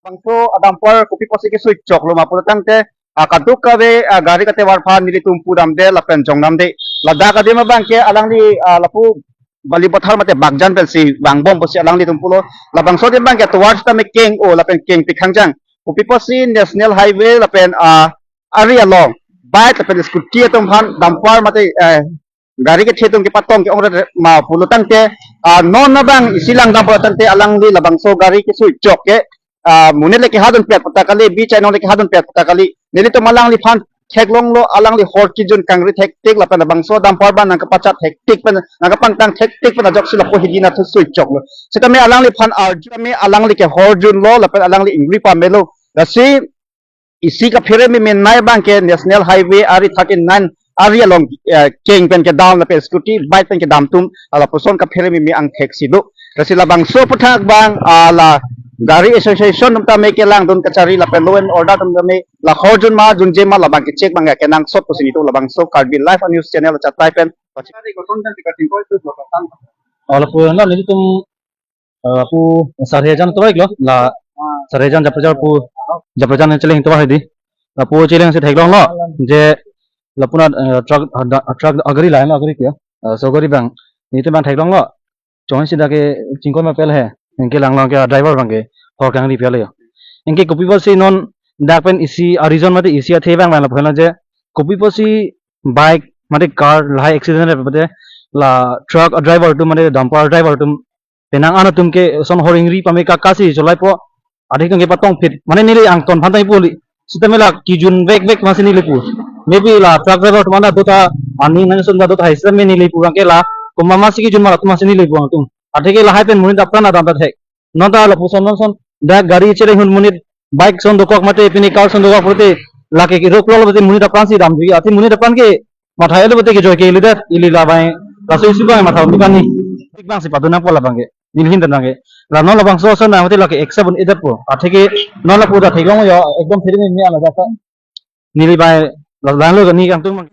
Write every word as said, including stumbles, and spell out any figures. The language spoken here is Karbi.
Bangso a-dumper kopi pusi kesui choklo ma pulo tangte, ah, kadokave, ah, gari katevar aphan nelitum pudamde lapen jongdamde. Ladak adim abangke alangli, ah, lapu Balipathar mate Bakjan pensi vangbom pusi alanglitum pulo. Labangso adim abangke tovar sitame keng-o lapen kengpik hangjang. Kopi pusi National Highway lapen, ah, ari along bike lapen scooty atum aphan dumper mate, eh, gari kethe atum kepatong ke-ong re ma pulo tangte, ah, non abang isi langdam pulo tangte alangli labangso gari kesui chok ke, ah, monit le kehadun pet puta kali, bi chainong le kehadun pet puta kali. Nelitum alangliphan theklonglo, alangli hor kejun kangri thektik lapen labangso dumper abang nangkepachat thektik pen, nangkepangtang thektik pen ajoksi lapu hidi na thu sui choklo. Sitame alangliphan arju, sitame alangli kehorjunlo lapen alangli ingri pamelo. Lasi isi kaphere meme nei abangke National Highway ari thirty-nine ari along, eh, keng pen kedam lapen scooty bike pen kedam atum, ah, lapuson kaphere meme angthek si do. Lasi labangso aputhak abang, ah, la gari association atum tame kelangdun kachari lapen law and order atum tame la horjun ma junje ma labang kechek abang kenangsot pusi nelitum labangso Karbi Live News Channel achatai pen. Oh, lapu na nelitum, eh, lapu sarhejan tovar iklo, la sarhejan Japrajar pu, Japrajar cheleng tovar hedi. Lapu cheleng si theklonglo je lapu na, eh, truck, ah, da-, ah, truck agari lain lo agari ke, eh, so gari abang nelitum abang theklonglo. Chong si dak ke chingkoi ma pen he, anke langlong ke driver abangke hor kangri pia le yo. Anke kopi pusi non dak pen isi a-reason mate isi athe abang abang lapu na je kopi pusi bike mate car lahai accident re pute la truck driver atum mate dumper driver atum penang an atum ke son hor ingri pame kaka si cholaipo, adik atum kepatong phit. Mane neli angton aphan tangpo li. Sitame la kejun vek vek masi neli pu. Maybe la truck driver atum anta dota, ani nangsun ta dota hai sitame neli pu abangke la komat masi kejun ma latum masi neli pu atum. Adik ke lahai pen monit apran adam ta thek. Non ta lapuson non son dak gari cheleng ahut monit bike son dokok mate pini car son dokok pulote lake ke rok lo pulote monit apran si damji. Ati monit apran ke matha elo pulote kejoi ke ili dat, ili labang, laso isi abang matha umi kani. Tik abang si padu nangpo labangke. Neli hin dan abangke. La non labangso ason nang mate lake eksa bun edat po. Atheke non lapu ta theklong yo, ekdom thiri ni ala jasa. Neli bai la lang lo ni kangtung abang.